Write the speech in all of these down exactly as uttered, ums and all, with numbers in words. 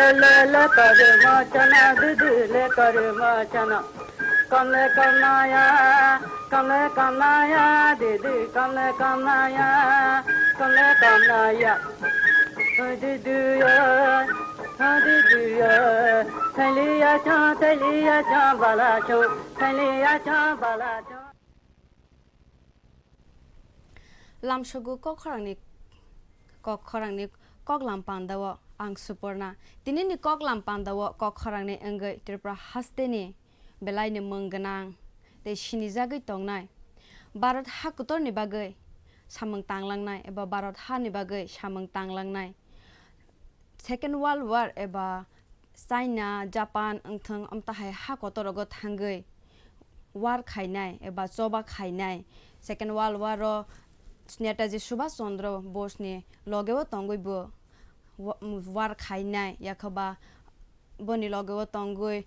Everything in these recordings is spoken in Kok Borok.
Le le karma chana, didi le karma chana. Kamle kamnaya, kamle kamnaya, didi kamle kamnaya, kamle kamnaya. Didi ya, didi ya, thaliya cha, thaliya cha, bala cha, thaliya cha, bala cha. Lamsogo kok khorangni, kok khorangni koklam pandao ang Suporna. Tinini koklam pandao kok khorangni wngwi Tripura hasteni belaini mwng gwnang tei sinijagwi tongnai Bharat hakotorni bagwi samung tanglangnai eba Bharat hani bagwi samung tanglangnai. Second World War eba China, Japan wngthwng, amtahai ha kotorogo thangwi war khainai eba choba khainai. Second World War o Netaji Subhash Chandra Bose ni logeo tongwi bo wa-, war khainai, yakhoba boni logeo tongwi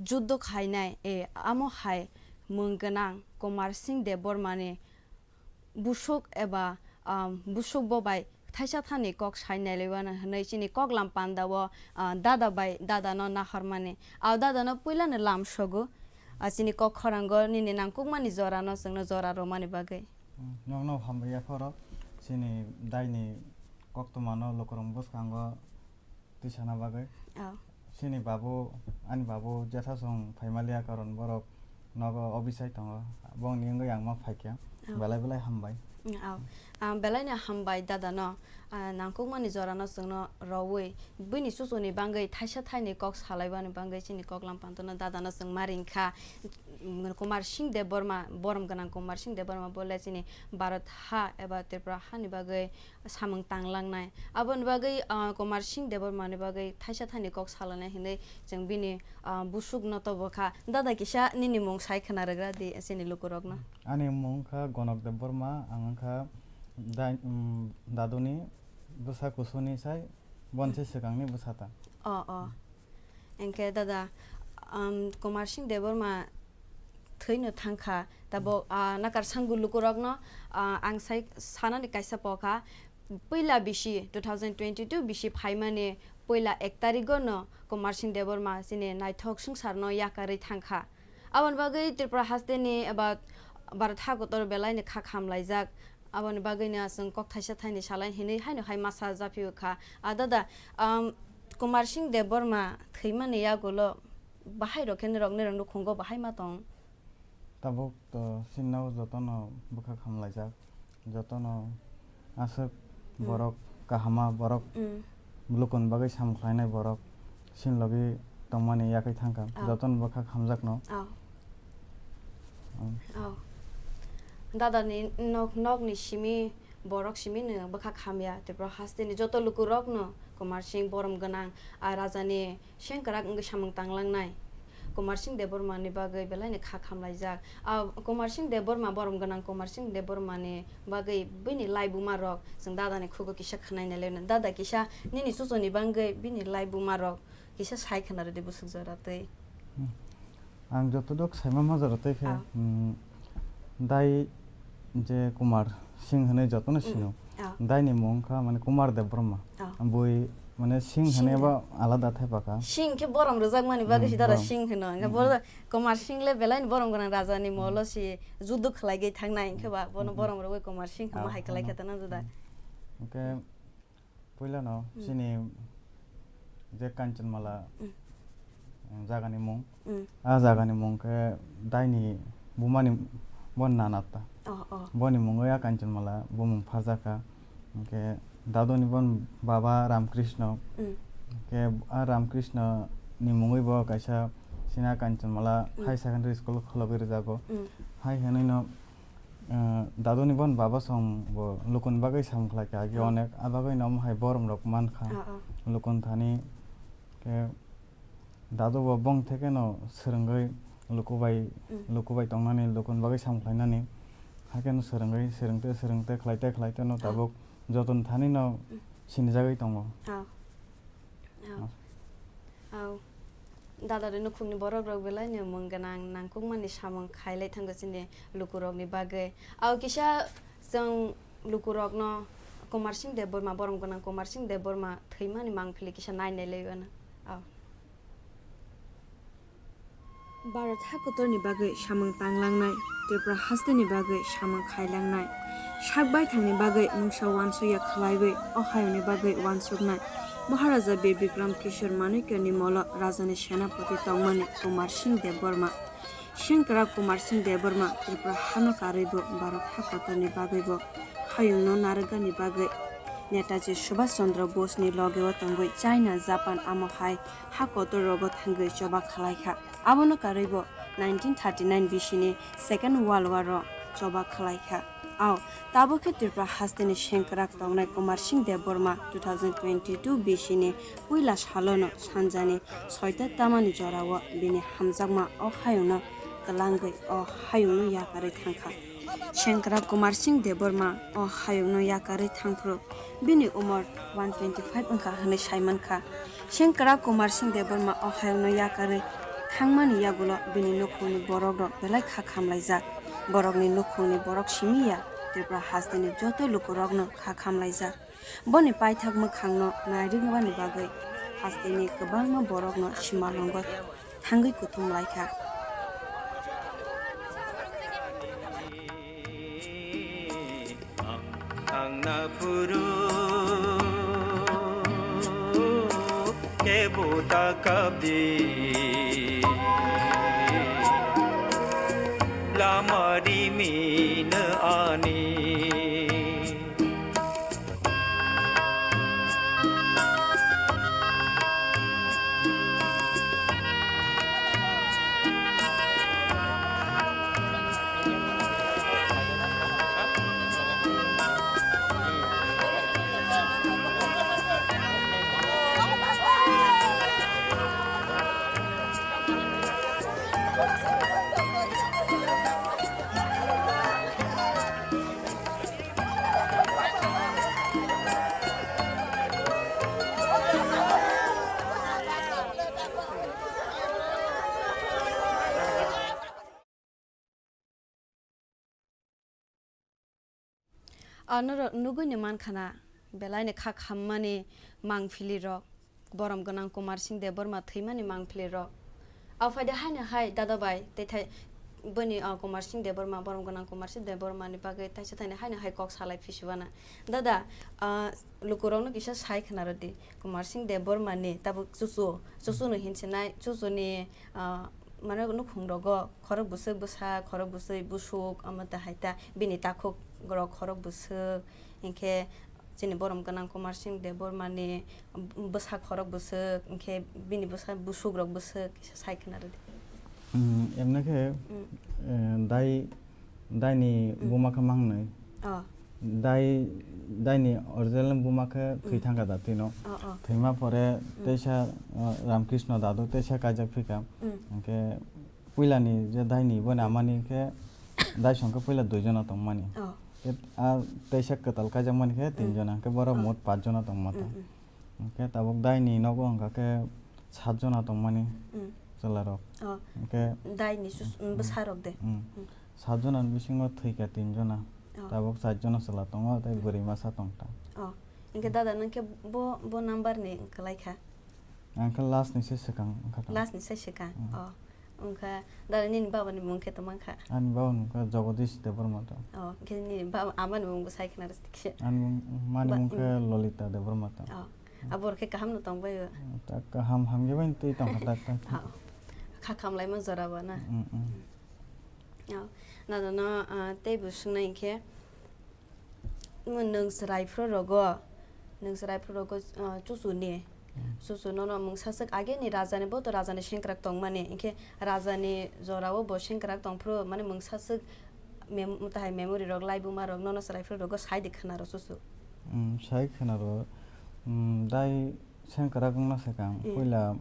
juddo khainai, e, amo hai mwng gwnang Kumar Singh Debbarma ni busuk eba, um, busuk bo bai thaisa thani kok sai nailaimano hwnwi chini koklam pandao, uh, dada bai dadano nahormani. Au dadano puilano lam sogo, uh, chini kok khorango nini nangkukmani jorano chwngno jora rwmani bagwi. Hmm, nokno hambai yaphoro chini daini koktwmano lukurok bwskango twi sana bagwi. Oh. Chini babu, ani babu jethasong phaimaliya, karon borok nogo obisai tongo. Bongni wngwi ang ma phaikha. Oh. Belai belai hambai. Mm, oh. Ah, belaino hambai dadano. Ah, nangkukmani jorano chwngno rowui, buini chuchuni bangwi thaisa thaini kok salaibani bangwi chini koklam pantono dadano chwng ma ringkha. Mm, Kumar Singh Debbarma, borom gwnang Kumar Singh Debbarma bole chini Bharat ha eba Tripura hani bagwi samung tanglangnai. Aboni bagwi, ah, Kumar Singh Debbarmani bagwi thaisa thani kok salanai hinwi chwng bini, ah, busukno tobokha. Dada kisa nini mung sai khna rwgra di chini lukurokno. Ani mung wngkha Gonok Debbarma, ang wngkha dai-, um, daduni bwsa kusuni sai, bonsi swkangni bwsa ta. Oh, oh. Hwnkhe dada, um, Kumar Singh Debbarma thwino thangkha. Tabok, ah, nakar sangu lukurokno, ah, ang sai sanani kaisa pokha. Puila bisi, two thousand twenty-two bisi phaimani puila ek tarigono Kumar Singh Debbarma chini naithok swngcharno yakarwi thangkha. Aboni bagwi Tripura hasteni eba Bharat hakotor belaini kha khamlaijak. Aboni bagwino chwng kok thaisa thaini salai hinwi haino hai masa japhiyo kha. A dada, um, Kumar Singh Debbarma thwimani yagulo bahai rok khe nirok, nirok nukhungo bahai ma tong? Tabuk to sinno jotono bwkha khamlaijak, jotono aswk, mm, borok kahama, borok, mm, lukuni bagwi samung khlainai borok. Chini logi tongmani yakwi thangkha. Oh. Jotono bwkha hamjakno. Oh. Oh. Oh. Dadani nok, nokni simi, borok simi no bwkha hamya. Tripura hasteni joto lukurokno Kumar Singh borom gwnang, a rajani sengkrak wngwi samung tanglangnai. Kumar Singh Debbarmani bagwi belaini kha khamlaijak. A Kumar Singh Debbarma, borom gwnang Kumar Singh Debbarmani bagwi bini laibuma rok chwng dadani khugo kisa khwnai nai leno. Dada kisa nini chuchuni bangwi bini laibuma rok kisa sai khna rwdi bwswk jora twi. Hmm. Ang jotodok saima majaro tei khe, ah, hmm, dai je Kumar Singh hinwi jotono, hmm, sino. Ah. Daini mung wngkha mane Kumar Debbarma. Ah. Bui mane Singh, Singh hinwi de. Ba alada thepakha. Singh khe borom rwjakmani bagwi, hmm, si dara borom. Singh hino. Hwnkhe, hmm, bo Kumar Singh le belaini borom gwnang rajani, hmm, molo si judo khlaigwi thangnai, hwnkhe ba bono, hmm, borom rwgwi Kumar Singh hwnma, ah, hai khlai khe tano juda. Hmm. Hwnkhe, puilano, hmm, chini je Kanchanmala, hmm, jagani mung. Hmm. A jagani mung khe daini bumani bo Nanata. Oh, oh. Boni mungwi a Kanchanmala bumung pharjakha. Hwnkhe dadoni bon baba Ramkrishna. Hmm. Hwnkhe a Ramkrishna ni mungwi bo kaisa chini a Kanchanmala, hmm, High Secondary School khulogwi rwjago. Hmm. Hai hwnwino, eh, daduni bon baba song bo lukuni bagwi samung khlaikha agi, oh, onek, a bagwino omo hai borom rok mankha. Oh, oh. Lukuni thani khe dadu bo bong thekeno swrwngwi luku bai, mm, luku bai tongnani, lukuni bagwi samung khlainani. Haikhe no swrwngwi, swrwngte, swrwngte, khlaite, khlaite no, oh, tabuk jotono thani no, mm, sinijagwi tongo. Oh. Oh. Oh. Dada rwino nukhungni borok rok belai no mung gwnang nangkukmani samung khailai thango chini lukurokni bagwi. Oh, kisa chwng lukurokno Kumar Singh Debbarma, borom gwnang Kumar Singh Debbarma thwimani mangpili kisa nainai lai ano. Ah. Bharat hakotorni bagwi samung tanglangnai, Tripura hasteni bagwi samung khailangnai, sak baithangni bagwi mungsa uansukya khlaiwi o hayungni bagwi uansuknai Maharaja Bir Bikram Kishore Manikyani molo rajani senapati tongmani Kumar Singh Debbarma. Sengkrak Kumar Singh Debbarma Tripura hano karwi bo Bharat hakotorni bagwi bo hayungno narwkgani bagwi Netaji Subhash Chandra Bose ni logeo tongwi China, Japan amo hai ha kotor rogo thangwi choba khlai kha. Abono karwi bo nineteen thirty-nine bisini Second World War o choba khlai kha. Ao, tabuk khe Tripura hasteni sengkrak tongnai Kumar Singh Debbarma two thousand twenty-two bisini puila salono sanjani soita tamani jorao bini hamjakma o hayungno kwlangwi o hayungno yakarwi thangkha. Sengkrak Kumar Singh Debbarma o hayungno yakarwi thangphuru bini umor one twenty-five wngkha hwnwi saimankha. Sengkrak Kumar Singh Debbarma o hayungno yakarwi thangmani yagulo bini nukhungni borokrok belai kha khamlaijak. Borokni nukhungni borok simi ya, Tripura hasteni joto lukurokno kha khamlaijak. Boni paithak mwkhangno nairwkmani bagwi hasteni kwbangma borokno simalwngo thangwi kuthum lai kha. Ang, ang naphuru kebo ta kabdi lama rimino ani. Ah, norok nugwi ni mankha na, belai ni kha khammani mangpili rok, borom gwnang Kumar Singh Debbarma thwimani mangpili rok. Aw phaidi haino hai dada bai, tei thai bwni, ah, Kumar Singh Debbarma, borom gwnang Kumar Singh Debbarma ni bagwi taisa thaini haino hai kok salai phi sibana. Dada, ah, lukurokno kisa sai khna rw di, Kumar Singh Debbarma ni tabuk chuchu, chuchu no hinsinai, chuchu ni, ah, mane nukhung rogo khorok bwswk bwsa, khorok bwswi bwswk, omo tei hai ta bini takhuk rok khorok bwswk, hinkhe chini borom gwnang Kumar Singh Debbarma ni bwsa khorok bwswk, hinkhe bini bwsa bwswk rok bwswk kisa sai khna rw di. Hmm, emne khe, Hmm. eh, dai, daini Hmm. buma khe mangnwi. Oh. Dai, daini original buma khe thwi Hmm. thangkha da twino. Oh, oh. Thwima pore Hmm. teisa, eh, Ramkrishna dadu teisa kaijak phika. Hmm. Hinkhe puilani je daini boni amani khe dai song khe puila dui jona tongmani. Oh. Khe a teisa kwtal kaijakmani khe tin Hmm. jona, hinkhe borok Oh. mot pach jona tongma ta. Hmm, hmm. Hinkhe tabuk daini nogo hwnkha khe sat jona tongmani Mm. chwlarok. Oh. Hinkhe Daini sus-, mm, mm, bwsarok de. Mm. Mm. Sat jona ni bisingo thwikha tin jona. Oh. Tabuk char jona chwla tongo, tei Mm. bwrwi masa tongkha. Oh. Hinkhe dada nwng khe bo, bo number ni kwlai kha? Ang khe last ni se swkang wngkha to. Last ni se swkang? Mm. Oh. Wngkha, dada nini baba ni mung khe tongmang kha? Ani baba ni mung khe Jagadish Debbarma to. Oh, hinkhe nini baba, ama ni mung bo sai khna rw se. Ani mung, mani Ba-, mung khe mm. Lolita Debbarma to. Oh. Abo rok khe kaham no tong bai o? Ta kaham hamya bai twi tong kha ta ta. Ah, kha khamlaima jora bo na? Mm, mm. Oh, na, na, na, ah, tei bo swngnai hinkhe, mo nwng chwrai phuru rogo, nwng chwrai phuru rogo, ah, chuchu ni. Mm. Chuchu nono mungsa swk age ni raja ni, bo to raja ni sengkrak tong mani, hinkhe raja ni jora o bo sengkrak tong phuru, mane mungsa swk mem-, tahai memory rok, laibuma rok nono chwrai phuru rogo sai di khna rw chuchu. Mm, sai khna rw, mm, dai sengkrak wngna swkang, Mm. puila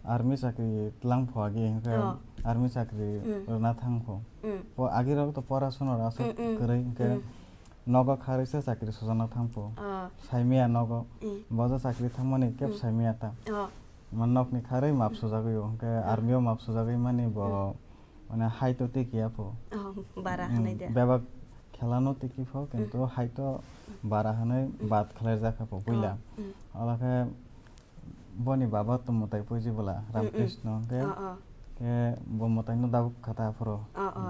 army chakri tlang pho agi, hinkhe Oh. army chakri Mm. rwna thang pho. Mm. Po-, agi rok to pora sona rw aswk Mm, mm. kwrwi, hinkhe Mm. nogo kharwi se chakri sujana thang pho. Oh. Saimaya nogo, Mm. bojo chakri thangmani keb Mm. saimaya ta. Oh. Ma nokni kharwi map Mm. sujagwi o, hinkhe Mm. army o map sujagwi mani bo Mm. Mane hai to tei kiya pho. Oh, bara Mm, hanai de. Bebak Salano tiki pho, kintu hai to bara hwnwi bad khlaijak kha pho puila. Ola khe boni baba to mwtai puiji bwla, Ramkrishna, hwnkhe khe bo mwtaino daguk kha ta aphuru,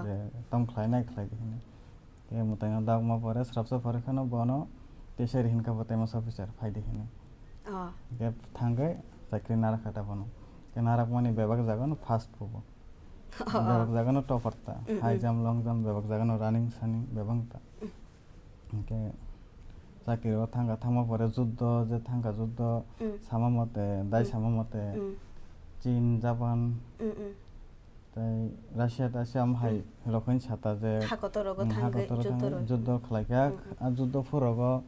je tong khlai nai khlai di hwnwi. Khe mwtaino dagma pore srapsa pore kheno bono teisa ri hinkha bo tei masa officer phai di hwnwi. Khe thangkhe chakri narak kha ta bono. Khe narakmani bebak jagano first phubo. Bebak jagano topper ta. High jump, long jump, bebak jagano running saning bebak ta. Hwnkhe chakri o thangkha, thangma pore juddo, je thangkha juddo, sama mote, dai sama mote, Chin, Japan, tei Russia, Russia am hai rok hwn sata je, ha kotor rogo thangwi juddo khlaikha. A juddo phuru rogo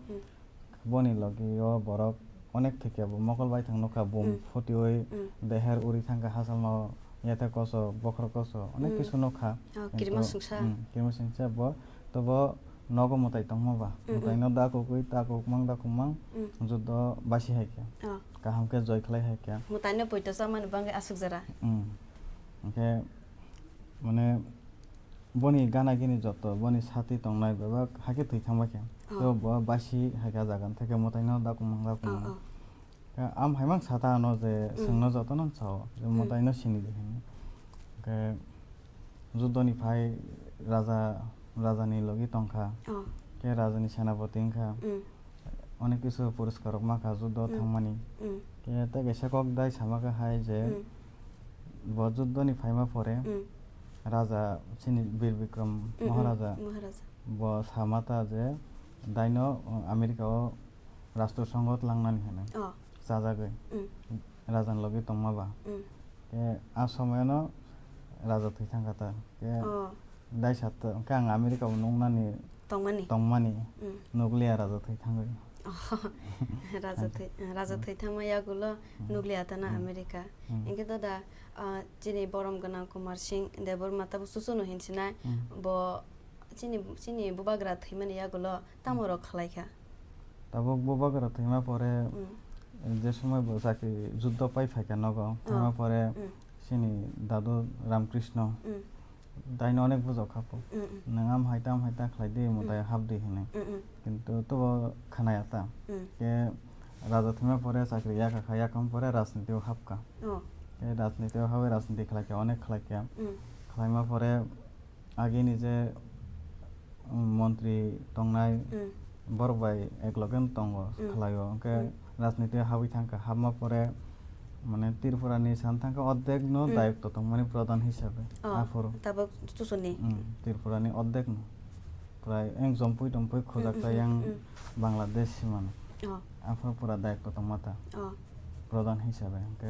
boni logi o borok onek thwikya bo mokol bai thang nukha, bum phutiwi deher uri thangkha, hasalma o yatha koso, bokhorok koso, onek kisu nukha. Kirima singsa. Kirima singsa bo, to bo nogo mwtai tongma ba. Mwtai no dakugwi dakuk mang dakuk mang juddo basi hai khe. Kaham khe joy khlai hai khe. Mwtai no poito chamani bagwi aswk jora. Hwnkhe mane boni gana gini joto boni sati tongnai bebak hakhe thwi thangba khe. To bo basi hai khe jaga theke mwtai no dakuk mang dakuk mang. Am hai mang sata ano je swngno joto no sao je mwtai no sini di hwnwi. Hwnkhe juddo ni phai raja, raja ni logi tongkha. Khe raja ni senapati wngkha. Onek kisu puriskar rok makha juddo thangmani. Khe tei kaisa kok dai sama khe hai je bo juddo ni phaima pore raja chini Bir Bikram Maharaja bo sama ta je daino America o Rashtra Songho tlangnani hwnwi chajagwi raja ni logi tongma ba. Khe a somoyano raja thwi thangkha ta. Khe daisa ta, hwnkhe ang America o nuknani tongmani, tongmani nukliya raja thwi thangwi. Raja thwi, raja thwi thangma yagulo nukliya ta na America. Hwnkhe to da, ah, chini borom gwnang Kumar Singh Debbarma tabo susuno hinsinai bo chini, chini bubagra thwimani yagulo tamo rok khlai kha? Tabuk bubagra thwima pore, je somoi bo chakri juddo pai phaikha nogo, thwima pore chini dadu Ramkrishna daino onek bujok kha pho. Nwng am hai ta, am hai ta khlai di, mwtai hap di hwnwi. Kintu tobo khwnaya ta. Khe raja thwima pore chakri yakha kha, yakham pore rajniti o hapkha. Khe rajniti o habai rajniti khlai kha, onek khlai kha. Khlaima pore agini je, um, montri tongnai borok bai ek loge no tongo, khlai o. Hwnkhe rajniti o habwi thangkha, hapma pore mane Tripura ni san thangkha, ordek no dayokto tongmani pradhan hisabe. Aphuru tabuk chusuni. Tripura ni ordek no. Prai eng jompui tompui khojak ta yang Bangladesh simano. Aphuru pura dayokto tongma ta. Pradhan hisabe. Hwnkhe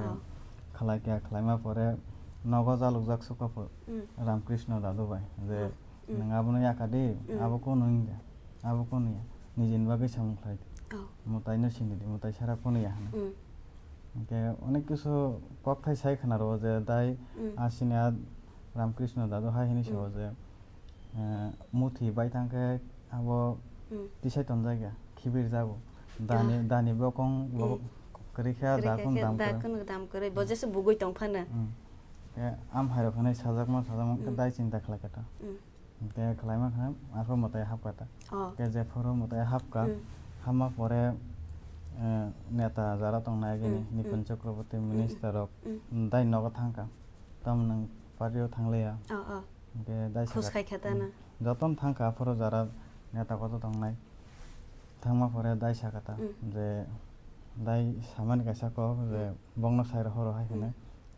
khlai kha, khlaima pore nogo jalukjak sukha pho Ramkrishna dadu bai je, "Nwng abono yakha di, abo kunu wngya, abo kunu ya, nijini bagwi samung khlai di. Mwtai no sini di, mwtai sara kunu ya," hwnwi. Hwnkhe onek kisu kokthai sai khna rwo je dai asini a Ramkrishna dadu hai hwnwi sao je, eh, muthi bai thang khe abo tisai tonjak ya, khibir jago. Dani, dani bokong bo kwrwi khe da kunu dam kwrwi. Bo jesa bugwi tong phano. Khe am hai rok hwnwi sajakma, sajakma khe dai chinta khlai kha ta. Hwnkhe khlaima khe aphuru mwtai hapkha ta. Khe jephuru mwtai hapkha, hapma pore, eh, neta jara tongnai agini Nipun Chakraborty minister rok dai nogo thangkha. Tamo nwng party o thangliya. Hwnkhe dai khus khai kha ta na. Jotono thangkha aphuru jara neta koto tongnai. Thangma pore dai sakha ta je dai samani kaisa kok je bokno sai rohoro hai hwnwi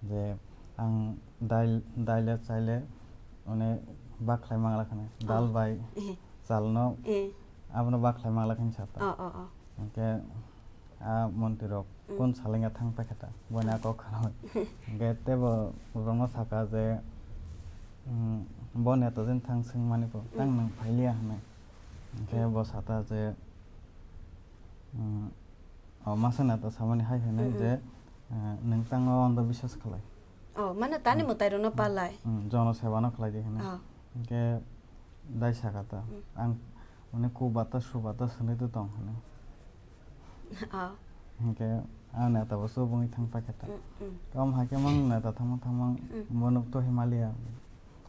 je ang dai, dai le chai le mane bak khlai mangla khwna dal bai chalno abono bak khlai mangla khwna sata. Hwnkhe a montri rok kun salengya thang paikha ta, boni a kok khana. Hwnkhe tebo borokno saka je, mm, bo neta jani thang swngmani bo tang nwng phailiya hwnwi. Hwnkhe bo sata je, mm, o masa neta samani hai hwnwi je, eh, nwng tang o andho biswas khlai. Oh, mane tani mwtai rokno palai. Mm, jono seba no khlai di hwnwi. Hwnkhe dai saka ta, ang mane kubata subata swnwi to tong hwnwi. Hwnkhe ang neta bo chubungwi thang paikha ta. Tamo hai khe mang neta thangmang thangmang bono to himaliya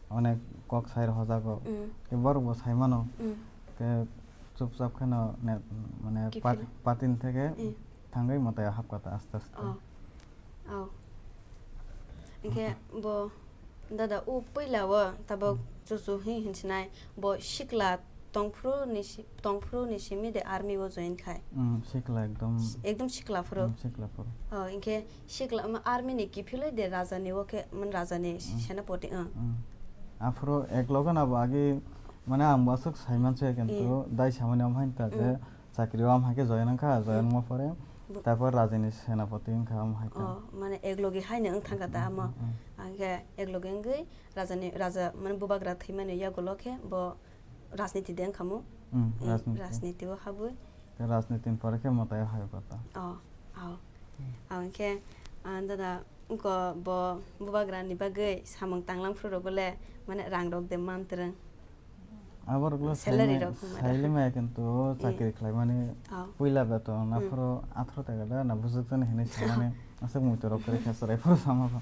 onek kok sai rohorjago. Tei borok bo sai mano. Te chupchap kheno ne, mane Kiphil. Pat-, patin theke Eh. Thangwi mwtaio hapkha ta aste aste. Oh. Oh. Hwnkhe bo dada o puila o tabok Hmm. chuchu hi hinsinai bo sikla tongphuru ni si-, tongphuru ni simi de army o join khai. Hmm, sikla ekdom. Ekdom sikla phuru. Hmm, sikla phuru. Oh, hwnkhe sikla, um, army ni kiphilwi de raja ni o khe, man raja ni Hmm. senapoti, uh. Hmm. Aphuru ek loge na bo agi, mane ang bo aswk saiman se kintu Hmm. dai samani omo hain ta je Hmm. chakri o am hai khe join wngkha, join Hmm. wngma pore Bu- tarpor raja ni senapoti wngkha omo hai ta. Oh, mane ek loge haino wng thangkha ta Hmm, amo. Hmm, hmm. Hwnkhe ek loge wngwi raja ni, raja mane bubagra thwimani yagulo khe bo rajniti de wngkha mo. Hmm, Eh, rajniti. Rajniti o habwi. Tei rajniti ni pore khe mwtai o hai kota. Oh, oh. Hmm. Aboni khe, ah, dada, wngko bo bubagra ni bagwi samung tanglang phuru rok le, mane rang rok de man twrwng. Abo rok le Salary saimaya, rok wngkha da. Saimaya kintu Eh. Chakri khlaimani Oh. puila beton, Hmm. aphuru atharo taka da na bujak jani hinwi samani aswk muitu rok kwrwi kha chwrai phuru sama bo.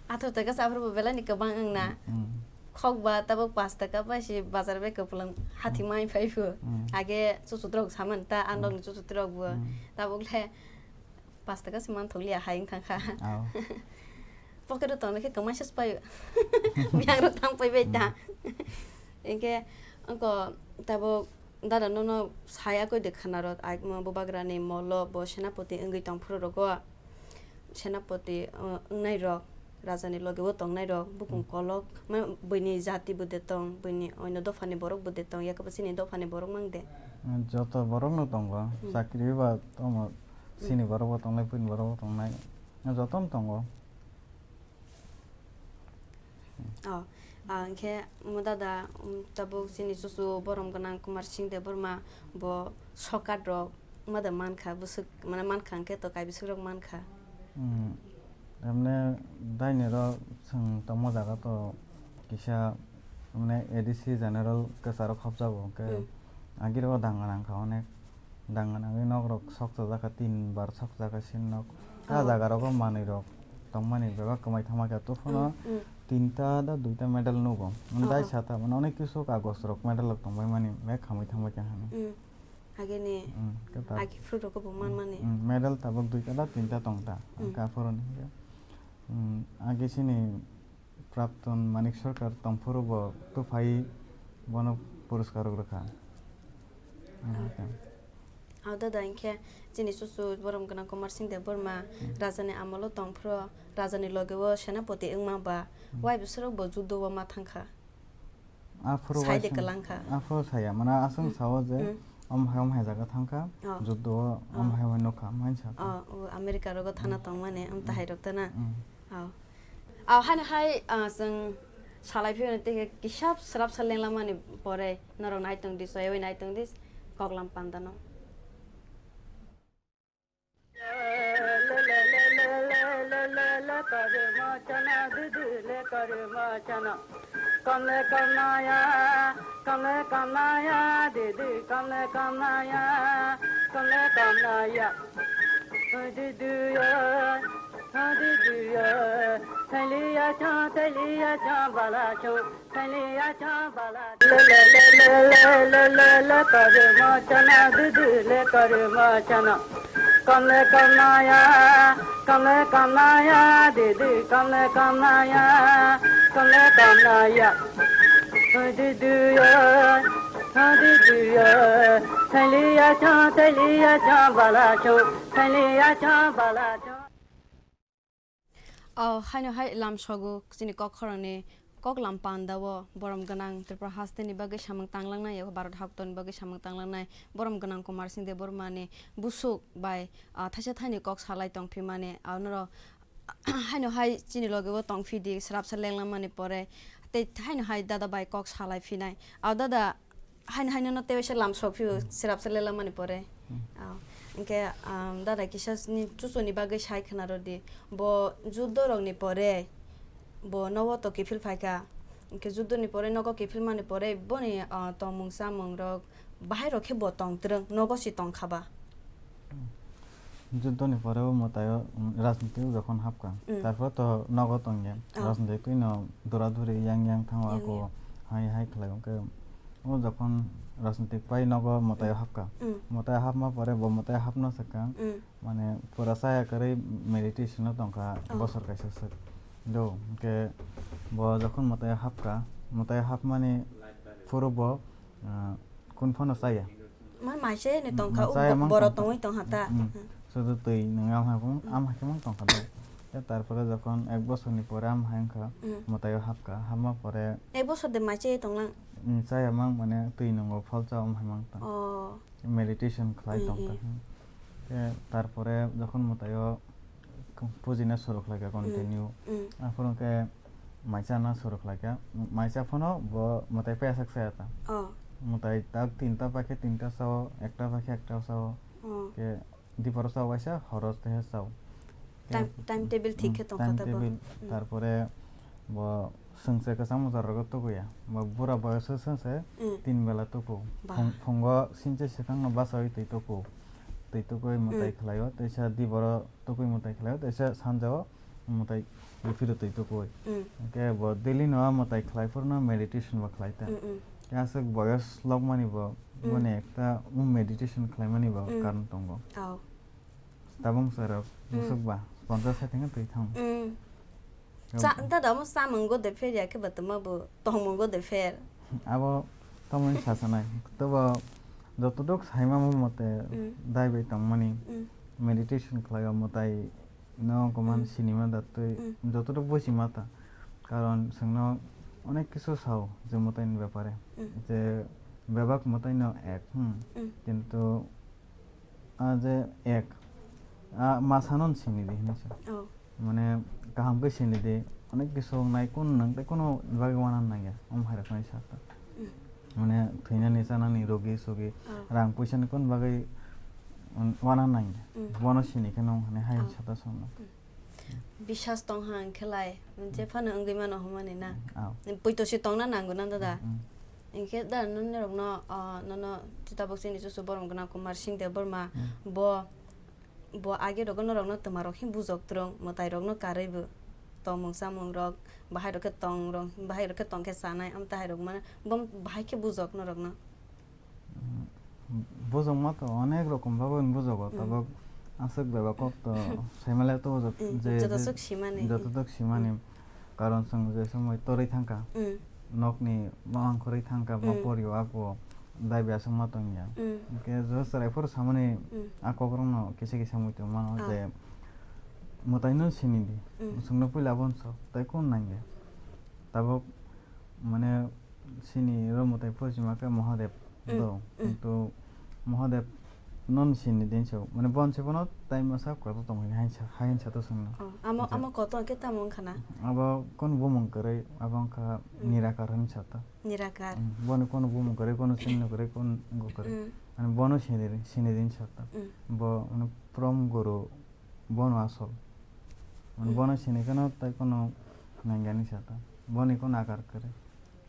Atharo taka sa aphuru bo belai ni kwbang wngna. Hmm. Khok ba tabuk pash taka bai si bazar bai kwplang hathi Hmm. mai phai phu. Hmm. Age chuchut rok saman ta, ang Hmm. rok ni chuchut rok bo. Hmm. Tabuk le pash taka si man thok liya hai wng thang kha. Ao. Pocket o tong khe kwmai se pai. Biyang rok thang pai bai ta. Hmm. Hwnkhe wngko tabuk dada nono sai akoi de khana rw ai mo bubagra ni molo bo senapoti wngwi tong phuru rogo. Senapoti, uh, wngnai rok, raja ni loge o tongnai rok, bukung Hmm. kolok, ma-, buini jati bo de tong, buini oino dopha ni borok bo de tong, yakhe bo chini dopha ni borok mang de. Joto borok no tongo, Hmm. chakri ba tongmo, Hmm. chini borok bo tongnai, buini borok bo tongnai, joto no tongo. Oh, ah, hwnkhe mo dada, um, tabuk chini chuchu borom gwnang Kumar Singh Debbarma bo sokat rok ma da mankha, bwswk, mane mankha hwnkhe to kai bwswk rok mankha. Hmm. Emne daini rok chwng tongma jaga to kisa, emne A D C general kwcharo khopjago, hwnkhe Hmm. agirok dang gwnang kha onek. Dang gwnangwi nok rok sokchajak kha, tin bar sokjak kha sin nok. Ta Oh. jaga rogo manwi rok tongmani bebak kwmai thangma khe, tufano Hmm, hmm. tinta da duita medal nugo. Oho. Dai sata mano onek kisu kagos rok medal rok tongbai mani bek khamwi thangbai kha hwnwi. Hmm. Agini Hmm, khe ta- agi fruit rok bo man mani. Hmm, medal tabuk duita da tinta tong ta. Hmm. Hwnkhe aphuru ni hwnkhe, hmm, agi sini Prapton Manik Sarkar tongphuru bo tuphai bono puraskar rwkha. Ah. Ang khe. Ao dada, hwnkhe chini chuchu borom gwnang Kumar Singh Debbarma Hmm. rajani amolo tongphuru rajani loge o senapoti wngma ba Hmm. wai bwswrok bo judo o ma thangkha. Aphuru Sai de waisung kwlangkha. Aphuru saya, mana aswng Hmm. sao je Hmm. om hai om hai jaga thangkha, Oh. judo o om Oh. hai om hai nukha, main sakha. Oh, o America rogo thana Hmm. tongmani, am Hmm. tahai rok tana. Hmm. Oh. Oh, haino hai, ah, chwng salai phiyoni tei kisa swrapsa lenglamani pore norok nai tong di, soyoi nai tong di, koklam panda no. Kamle kamnaya, kamle kamnaya, didi, kamle kamnaya, kamle kamnaya. Didi ya, didi ya, thaliya cha, thaliya cha, bala cha. Kamle kamnaya, kamle kamnaya, didi, kamle kamnaya, kamle kamnaya. Didi ya, didi ya, thaliya cha, thaliya cha, bala cha, thaliya cha, bala cha. Oh, haino hai lamsogo chini kok khorangni koklam panda o borom gwnang Tripura hasteni bagwi samung tanglangnai, eko Bharat haktoni bagwi samung tanglangnai borom gwnang Kumar Singh Debbarmani busuk bai, ah, thaisa thaini kok salai tongphimani, ah, norok haino hai chini loge o tongphidi, swrapsa lenglamani pore tei haino hai dada bai kok salai phinai. Ah, dada, Haino haino no tei waisa lamsok phio, hmm, swrapsa lela mani pore. Hmm. Ah, hwnkhe, ah, dada kisa ni chuchuni bagwi sai khwna rw di. Bo judo rokni pore bo nogo to kiphil phaikha. Hwnkhe judo ni pore nogo kiphil mani pore boni, ah, tongmung chamung rok bahai rok khe bo tong twrwng, nogo si tong kha ba? Hmm. Judo ni pore o mwtai o, um, rajniti o jokhon hapkha, hmm, tarpore to nogo tongya. Oh. Rajniti twi no dura duri yang yang thango. Yang ako yang. Hai hai khlai o khe o jokhon rajnitik pai nogo mwtaio hapkha. Mm. Mwtaio hapma pore bo mwtaio hapna swkang, Mm. mane pura chaya kwrwi meditation o tongkha Oh. bosor kaisa swk. Do, hwnkhe bo jokhon mwtaio hapkha, mwtaio hapmani phuru bo, ah, kun phano chaya. Man maise ni Mm, tongkha, ma o chaya bo-, mang borok tongkha. Tongwi tongha ta. Mm. Hmm. Sudu twi nung am hai phung, Mm. am hai khe mang tongkha do. Te tarpore jokhon ek bosor ni pore am hai wngkha, Mm. mwtaio hapkha, hapma pore Ek bosor de maise tonglang. Mm, chaya mang mane twi nungo phalsa om hai mang tong. Oh. Meditation khlai Mm, tong mm. ta. Te tarpore jokhon mwtaio pujina suru khlaikha Mm, continue. Mm. Aphuru khe maisa na suru khlaikha. Maisa phano bo mwtai payasak saya ta. Oh. Mwtai tak tinta pakhe tinta sao, ekta pakhe ekta sao. Oh. Ke dipor sao waisa, horo tehe sao. Time, Ke, time table thik mm, khe tongkha time ta bo. Table, Mm. tarpore bo swngse kwchangma jora rogo tukuya. Bo bura boyoso swngse Mm. tin bela tuku. Ba. Phung-, phungo sinche swkangno bachawi twi tuku. Twi tukui mwtai Mm. khlaio, teisa diboro tukui mwtai khlaio, teisa sanjao mwtai rifiro twi tukui. Mm. Hwnkhe bo daily no mwtai khlai phuru no meditation bo khlai ta. Mm, mm. Khe aswk boyos lokmani bo, Mm. boni ekta meditation khlaimani bo Mm. karon tongo. Oh. Tabung sarok, Mm. musuk ba, ponchas sait hwnka twi thang. Mm. Yap- Cha-, dada mo samung go de fer ya khe ba tama bo tongmung go de fer. Abo tamoni sasanai. Tobo jotodok saima mo mote Mm. dai bai tongmani Mm. meditation khlai o mwtai no kuman Mm. sinima da twi Mm. jotodok buji mata. Karon sengno onek kisu sao je mwtai ni bepare. Mm. Je bebak mwtai no ek, hmm. Mm. Kintu a je ek, a masano sini di hinwi sa. Oh. Mane kaham khe sini di, onek kisu wngnai kun nang tei kuno bagwi wana nangya, om hai roknai sa ta. Mm. Mane thwinani chanani rogi sogi, Oh. rang puisa ni kun bagwi, um, wana nangya. Mm. Bono sini khe nung hinwi hai Oh. sa ta songno. Mm. Biswas tong ha hwnkhe lai, je phano wngwi mano hwnmani na. Ao. Poito se tongna nango na dada. Mm. Hwnkhe da nini rokno, ah, nono tabuk chini chuchu borom gwnang Kumar Singh Debbarma, Mm. bo, bo age rogo norokno twma rok hin bujok twrwng, mwtai rokno karwi bo tongmung chamung rok, bahai rok khe tong rok, bahai rok khe tong khe chanai, amtahai rok mano, bo bahai khe bujok norokno. Mm, bujokma to onek rokom bagwi bujogo, Mm. tabuk aswk bebak kok to saimale to bujok Mm, je, joto je, sok simani. Joto sok simani. Mm. Karon chwng je somoi torwi thangkha, Mm. nokni mamang khorwi thangkha, ma Mm. porio ako daibi aswk ma tongya. Mm. Hwnkhe jo chwrai phuru samani Mm. a kokrokno kisa kisa muitu mano Ah. je mwtaino sini di. Mm. Chwngno puila abono sok, tei kun nangya. Tabuk mane sini ro mwtai phuru sima khe Mahadev Mm, do. Mm. Kintu Mahadev non sini din so. Mane bon se bono tai masa koto tong hai sa, hai sa to songno. Oh, amo, Acha. Amo koto ke tamo wngkha na? Abo kon bumung kwrwi, abo wngkha Mm. Nirakar hin sa to. Nirakar. Mm, boni kono bumung kwrwi, kono sinno kwrwi, kono go kwrwi. Mm. Mane bono sini, sini din sa to. Mm. Bo mane prom guru bono asol. Mane Mm. Bono sini kono tai kono nangyani sa to. Boni kono akar kwrwi.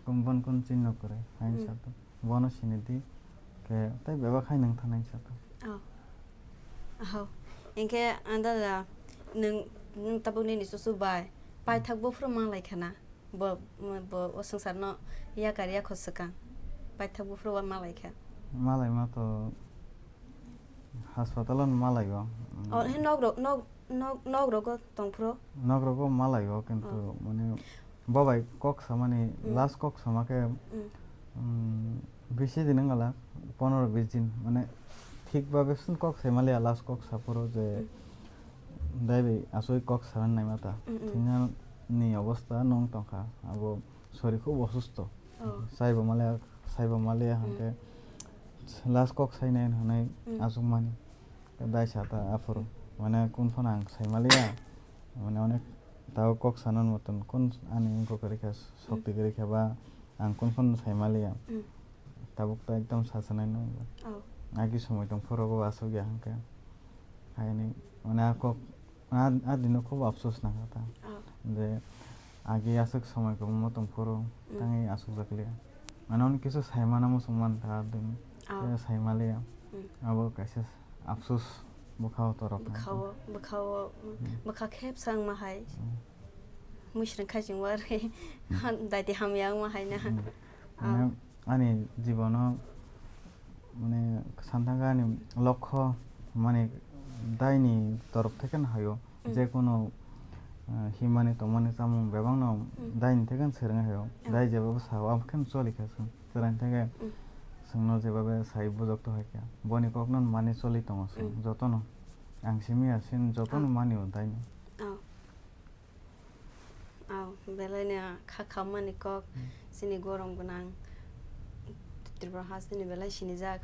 Kun bon kun chinno kwrwi, hai Mm. sa to. Bono sini di, khe tei bebak hai nung thanai sa to. Oh. Aho. Hwnkhe, ah, dada, nwng, nwng tabuk nini chuchu bai paithak buphuru manglai kha na? Bo, bo o swngcharno yakar yakho swkang. Paithak buphuru bo manglai kha. Malai ma to hospital-o malaio. Oh, he nok rok, nok, nok, nok rogo tongphuru? Nok rogo malaio, kintu Oh. Mane bo bai kok samani, Mm. Last kok sama khe, Mm. mm, bisi din wngala, pondro bis din, mane thik babe swn kok sai maliya, last kok saphuru je Mm. dai bai asoi kok sanan naima ta. Mm, mm. Thwina ni obosta nung tongkha, abo sori khub osusto. Oh. Saibo maliya, saibo maliya Mm. hwnkhe last kok sainai hwnwi Mm. achukmani. Dai sa ta aphuru. Mane kun phano ang sai maliya. Mane onek tao kok sanan moton kun ani wngkha kwrwi kha, sokti Mm. kwrwi kha ba ang kun phano sai maliya. Mm. Tabuk ta ekdom sa sanai no. Oh. Agi somoi tong phoro bo asuk ya hwnkhe. Haini mane a kok a, a dino khub afsus nangkha ta. Oh. Je agi aswk somoi kwbangma tong phuru Mm. tangwi asukjak liya. Mane ono kisa sai mana muchung man ta a dino. Oh. Khe sai maliya. Mm. Abo kaisa afsus bwkha o torok Bwkha o, bwkha o, Mm. bwkha khep sa wngma hai. Mm. Mwisrwng khaising warwi Mm. daiti hamya wngma hai na. Mm. Ah. Mane ani jibono Mane, santhangani lokho, mane, daini torof theke no hayo, Mm. je kono, ah, himani tongmani chamung bebak no Mm. daini theke no sereng hayo. Oh. Dai jeba bo sao, abo khe no choli kha chwng. Chwraini theke Mm. chwngno jeba be sai bujok to hai kha. Boni kok no mani choli tongo chwng, Mm. joto no. Ang simi ya sin joto no Oh. mani o daini. Oh. Aw, belai no kha khammani kok, Hmm. chini gorom gwnang Tripura hasteni belai sinijak,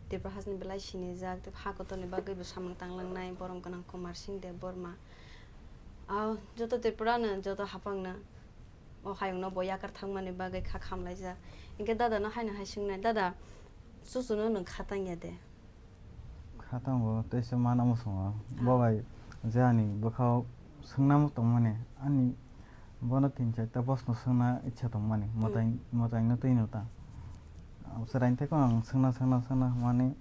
Tripura hasteni belai sinijak, tei ha kotorni bagwi bo samung tanglangnai borom gwnang Kumar Singh Debbarma. Aw, joto Tripura no, joto haphang no, o hayung no bo yakar thangmani bagwi kha khamlaijak. Hinkhe dada no haino hai swngnai, "Dada, chuchunu nwng kha tangya de?" Kha tongo, teisa mana muchungo. Ah. Bo bai je ani bwkhao swngnamo tongmani, ani bono tin charta proshno swngna ichha tongmani, Mm. mwtai, mwtaino twi no ta. Chwraini theke ang swngna, swngna, swngna hwnmani,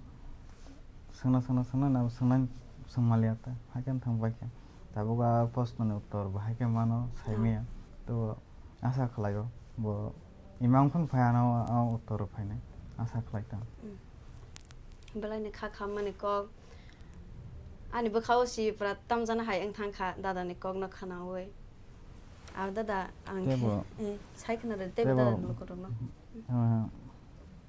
swngna, swngna, swngna, na swngna, swngmaliya ta, hakhe thang bai khe. Tabuk a proshnoni uttor bo hakhe mano, Ah. saimaya. To asa khlaio, bo imang phano phai ano, o uttor phainai, asa khlai tong. Mm. Belai ni kha khammani kok. Ani bwkhao si pura tamjana hai wng thang kha dada ni kok no khwnaui. Ar dada ang khe, Tebo. eh, sai khwna rw tei Tebo. dada ni lukurok no. Ah,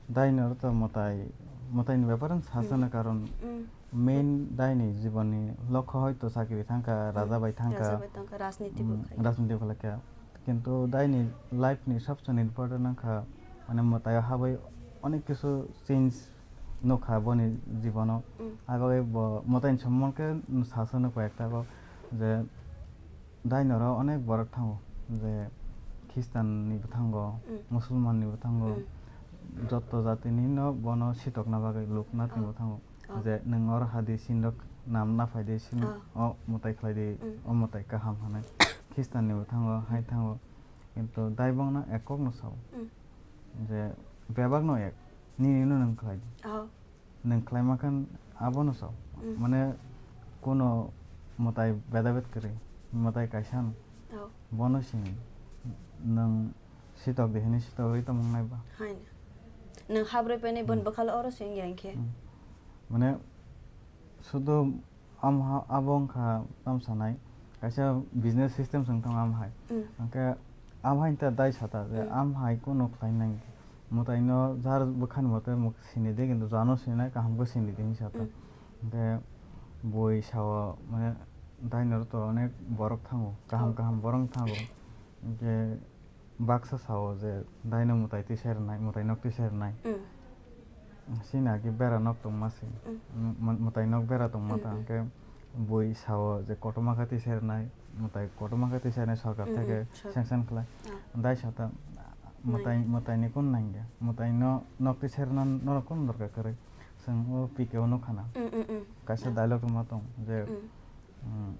daino oro to mwtai, mwtai ni bepar wng sasana Mm. karon Mm. main daini jibon ni lokho hoito chakri thang kha, Mm. raja bai thang kha. Raja bai thang kha, rajniti bo Mm, khai. Rajniti bo khlai kha. Kintu daini life ni sabse important wng kha, mane mwtai o habwi onek kisu change nuk kha boni jibono. Mm. Abagwi bo mwtai ni somorke sasa nuk kha ekta bo je daino oro onek borok thango, je Christian ni bo thango, Mm. Musulman ni bo thango, Mm. jotto jati ni no bono sitokna bagwi lukna tini bo Oh. thango. Oh. Je nwng oro hadi sinrok nam naphai di, sin Oh. o mwtai khlai di, Mm. o mwtai kaham hwnwi. Christian ni bo thango, hai Mm. thango. Kintu dai bongno ek kok no sao. Mm. Je bebak no ek, nini no nwng khlai di. Oh. Nwng khlai ma khan abo no sao. Mm. Mane kuno mwtai bedabet kwrwi, mwtai kaisa no. Oh. Bono sini nwng sitok di hini sitok rwi tongmung nai ba. Hai na. Nwng habrwi painai bon Mm. bwkhalo oro se wngya hinkhe. Mm. Mane sudu amha-, abo wngkha tamo sanai, kaisa business system se wngtong amhai. Mm. Hwnkhe amhai ta dai sata je Mm. amhai kunu khlai nang. Mwtaino jar bwkhani mote muk sini di, kintu jano sinai kaham khe sini di hinwi sata. Mm. Hwnkhe bui sao, mane, daino to onek borok thango, kaham Oh. kaham borok thango. Hwnkhe baksa sao je daino mwtai twi sai rwnai, mwtai nok twi sai rwnai. Mm. Sini agi bera nok tongma se. Mm. M-, m-, mwtai nok bera tongma Mm, ta mm. hwnkhe bui sao je kotorma khe twi sai rwnai, mwtai kotorma khe twi sai rwnai sorkar Mm, theke mm, sor- sanction khlai. Ah. Dai sata mwtai, Nai. Mwtai ni kun nangya. Mwtai no nok twi sai rwna norok kun dorkar kwrwi. Chwng o P K o nukha na. Mm, mm, mm. Kaisa Ah. dialogue rwma tong je, Mm. mm,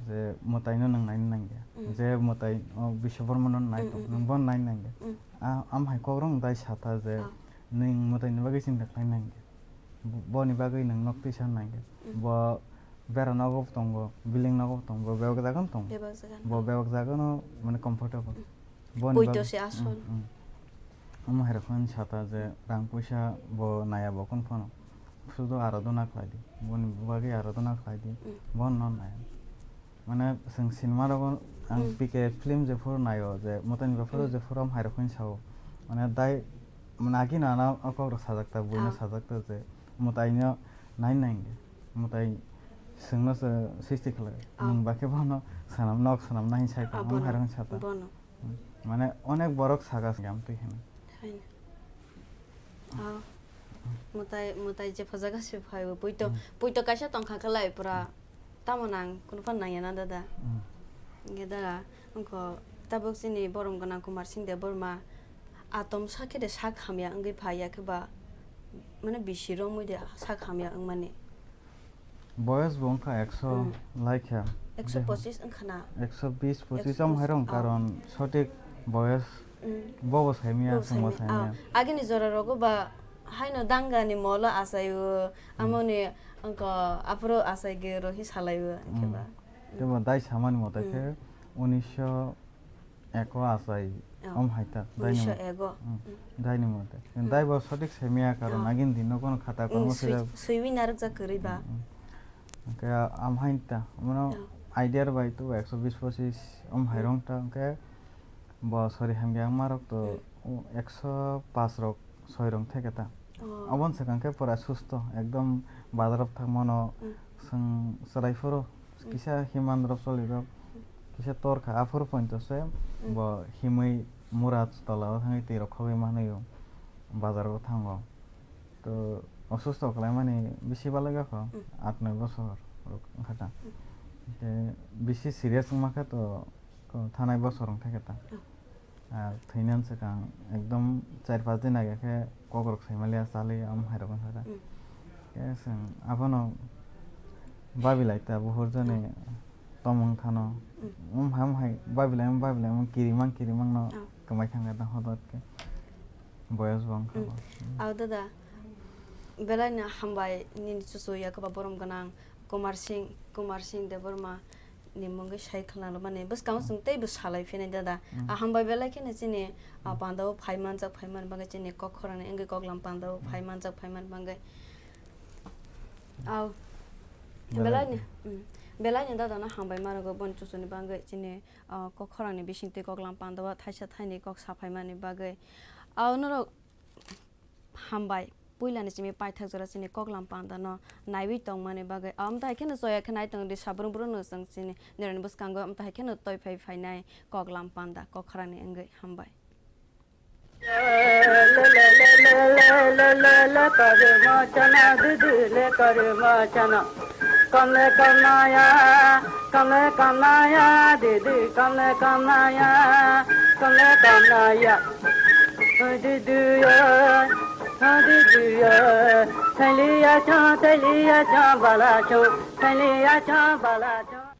je mwtaino nwng naina nangya. Mm. Je mwtai, o, Biswakarmano nai Mm, tong, mm, nwng mm. Bono naina nangya. Mm. A, am hai kokrok dai sata je Ah. nwng mwtaini bagwi chinta khlai nangya. Bo-, boni bagwi nwng nok tisa nangya. Mm. Bo bera nogo tongo, building nogo tongo, bebak jaga no tongo. Bebak jaga no Bo tongo. Bebak jaga no mane comfortable. Mm. Boni Poito bag-, se asol. Mm, mm. Omo hai rok phano sata je rang puisa bo naya bo kung phano. Sudo aradhona khlai di. Boni bagwi aradhona khlai di. Mm. Bono no naya. Mane chwng sinima rogo ang Mm. P K film jephuru naio je mwtaini buphuru Mm. jephuru omo hai rok phano sao. Mane dai, mane agi no ano o kok rok sajak ta, buino Ah. sajak ta je mwtaino nai nai hwnkhe. Mwtai chwngno se sisti khlai. Ah. Nwng ba khe bono swnam, nok swnam nai sai ta, Ah, omo bono. Hai rok phano sata. Bono. Mane onek borok saka se amtwi hino. Haino. Ah. Mwtai, mwtai je phajaga se phaibo. Puito, Hmm. Puito kaisa tongkha khlai pura. Hmm. Tamo nang, kunu phan nangya na dada. Hmm. Nge dada, wngkho tabuk chini borom gwnang Kumar Singh Debbarma. Atom sakhe de sak hamya wngwi phaiya khe ba, mane bisi romwi de sak hamya wngmani. Boyos bo wngkha ekso Hmm. laikha. Ekso pochis wngkha na? Ekso bis pochis Ekso wng hai rong, oh. Karon sotik boyos Hmm. Bobo saimya, Bobo chwngbo saimya. Saimya. Ah, agini jora rogo ba haino dangani molo achaio, Hmm. Amoni wngkha aphuru achai ge rohi salaio, Hmm. Khe ba. Tei bo dai samani mota Hmm. Khe unisho eko achai Oh. Om hai ta, dai ni Unisho mo-, ego. Hmm, dai ni mote. Hmm. Dai bo sotik semia karon Oh. agin din no kono khata Oh, kormo sui-, sila. suiwi narwkjak kwrwi ba? Hmm, hmm. Hwnkhe am hai ta, mano Oh. idea bai tu ekso bis pochis om hai Hmm. rong ta, hwnkhe bo sori hamya wngma rok to Hmm. o ekso paanch rok soi rong theke ta. Oh. Oboni swkang khe pura susto, ekdom bazar o thangmano Hmm. swng chwrai phuru, Hmm. kisa himan rok choli rok, Hmm. kisa tor kha, aphuru poito se Hmm. bo himwi mura tola o thangwi twi rok khogwi manwi o bazar o thango. To osusto kwlai mani bisi balai ga kho, Hmm. aat noi bosor rok wngkha ta. Hmm. Hwnkhe bisi serious wngma khe to, to thanai bosor wng theke ta. Hmm. Ar thwinani swkang ekdom char panch din age khe kokrok saimanliya, chaliya, omo hai rok wngkha da. Mm. Khe chwng abono babilai ta buhur jani Mm. tomung thano. Mm. Omo hai, omo hai babilai, omo babilai, omo kirimang, kirimang no Oh. kwmai thangkha da hodot khe. Boyos bo wngkha Mm. bo. Mm. Ao dada, belai no hambai nini chuchu ya kwba borom gwnang Kumar Singh, Kumar Singh Debbarma ni mungwi sai khwlangmani bwskango chwng teibo salai phinai dada. Mm. A hambai belai kheno chini, a, Mm. pandao phai manjak, phai man bagwi chini kok khorangni wngwi koklam pandao Mm. phai manjak, phai man bagwi. Au. Belai Belai ni, mm, belai ni dada no hambai ma rwgo boni chuchuni bagwi chini, a, kok khorangni bisingtwi koklam pandao thaisa thaini kok saphai mani bagwi. Au norok Hambai, puilani simi paithak jora chini koklam panda no naiwi tongmani bagwi. Amtwi hai kheno choya khe nai tong di sabrung brung no chwng chini nirani bwskango amtwi hai kheno toi phai phainai koklam panda kokharani wngwi hambai. Kamle kamnaya, kamle kamnaya, didi kamle kamnaya, kamle kamnaya. Didi ya, didi ya, thaliya cha, thaliya cha, bala cha, thaliya cha, bala cha.